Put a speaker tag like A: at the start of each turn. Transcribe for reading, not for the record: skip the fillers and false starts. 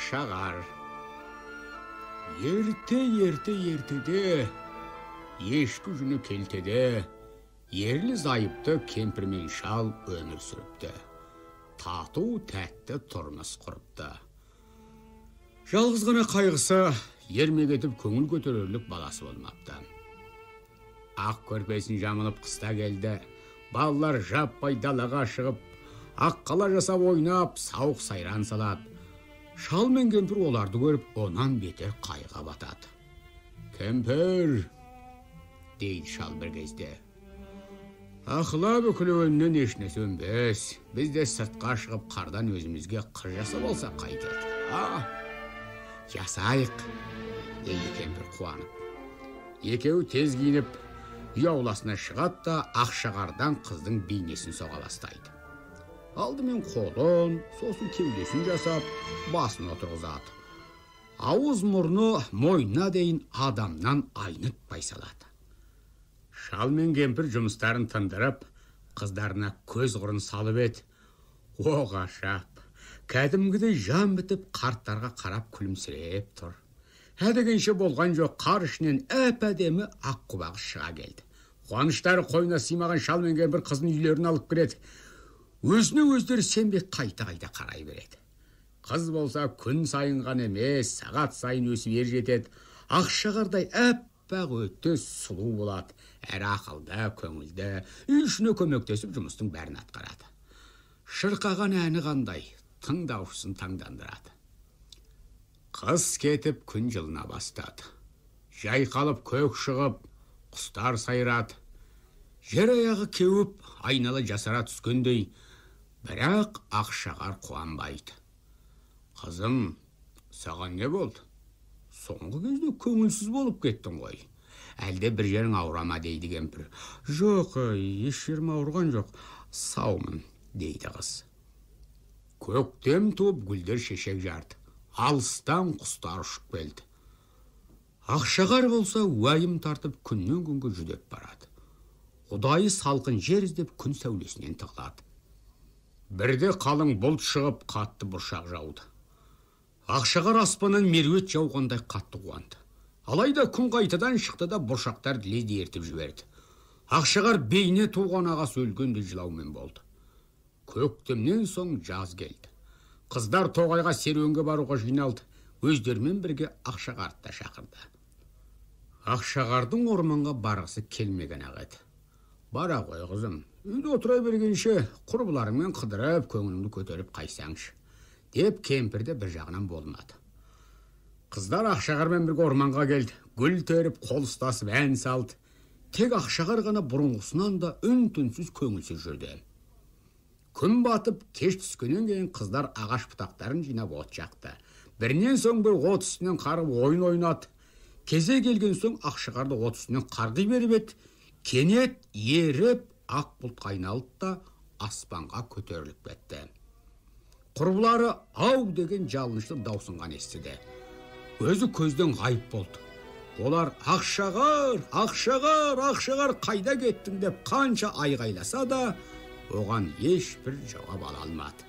A: Ақшағар. Ерте, ерте, ертеде, ешкі жүні келтеде, ерлі зайыпты кемпір мен шал өмір сүріпті. Тату тәтті тұрмыс құрыпты. Жалғыз ғана қайғысы ермек етіп көңіл көтерерлік баласы болмапты. Ақ көрпесін жамылып қыста келді. Балалар жаппай далаға шығып, ақ қала жасап ойнап, сауық сайран салады. Шал мен кемпір оларды көріп, онан бетер қайға батады. Кемпір, дейді шал бір кезде, ақылап үкілеуіннен ешнәрсе өнбес. Біз де сыртқа шығып қардан өзімізге қыр жасап алсақ қайтеді. А, жасайық, дейді кемпір қуанып. Екеуі тез киініп, үй ауласына шығады да ақшағардан қыздың бейнесін соға бастайды. Алдымен қолын, сосын кеудесін жасап, басын отырғызады. Ауыз мұрны мойнына дейін адамнан айнытпай салады. Шал мен кемпір жұмыстарын тындырып, қыздарына көз құрын салып еді. Оғашап, кәдімгідей жан бітіп қарттарға қарап күлімсіреп тұр. Ә дегенше болған жоқ, қар ішінен әп-әдемі ақ құбағы шыға келді. Қуаныштары қойнына сыймаған шал мен кемпір қызын үйлеріне алып кіреді. Өзіне өздері сенбей қайта-қайта қарай береді. Қыз болса күн сайын ғана емес, сағат сайын өсіп ер жетеді. Ақшағардай әппақ өте сұлу болады. Әрі ақылды, көңілді, үй ішіне көмектесіп жұмыстың бәрін атқарады. Шырқаған әні қандай, тыңдаушысын таңдандырады. Қыс кетіп күн жылына бастады. Жайқалып көк шығып, құстар сайрады. Жер аяғы кеуіп, айнала жасара түскендей, бірақ Ақшағар қуанбайды. Қызым, саған не болды? Соңғы кезде көңілсіз болып кеттің ғой. Әлде бір жерің ауыра ма, дейді кемпір. Жоқ, еш жерім ауырған жоқ, саумын, дейді қыз. Көктем туып гүлдер шешек жарды. Алыстан құстар ұшып келді. Ақшағар болса уайым тартып күннен күнге жүдеп барады. Құдайы салқын жер іздеп күн сәулесінен тығылады. Бірде қалың бұлт шығып қатты бұршақ жауды. Ақшағар аспаннан меруерт жауғандай қатты қуанды. Алайда күн қайтадан шықты да бұршақтарды лезде ертіп жіберді. Ақшағар бейне туған ағасы өлгендей жылаумен болды. Көктемнен соң жаз келді. Қыздар тоғайға серуенге баруға жиналды. Өздерімен бірге Ақшағарды да шақырды. Ақшағардың орманға барғысы келмеген ақ еді. Бара ғой, қызым, үйде отыра бергенше құрбыларыңмен қыдырып, көңіліңді көтеріп қайтсаңшы, деп кемпір де бір жағынан болмады. Қыздар Ақшағармен бірге орманға келді. Гүл теріп, қол ұстасып ән салды. Тек Ақшағар ғана бұрынғысынан да үн-түнсіз көңілсіз жүрді. Күн батып, кеш түскеннен кейін қыздар ағаш бұтақтарын жинап от жақты. Бірінен соң бір от үстінен қарғып ойын ойнады. Кезе келген соң Ақшағарды от үстінен қарғи беріп еді, кенет еріп ақ бұлтқа айналды да аспанға көтеріліп кетті. Құрбылары ау деген жалынышты даусын ғана естіді. Өзі көзден ғайып болды. Олар Ақшағар, Ақшағар, Ақшағар қайда кеттің деп қанша айғайласа да, оған ешбір жауап ала алмады.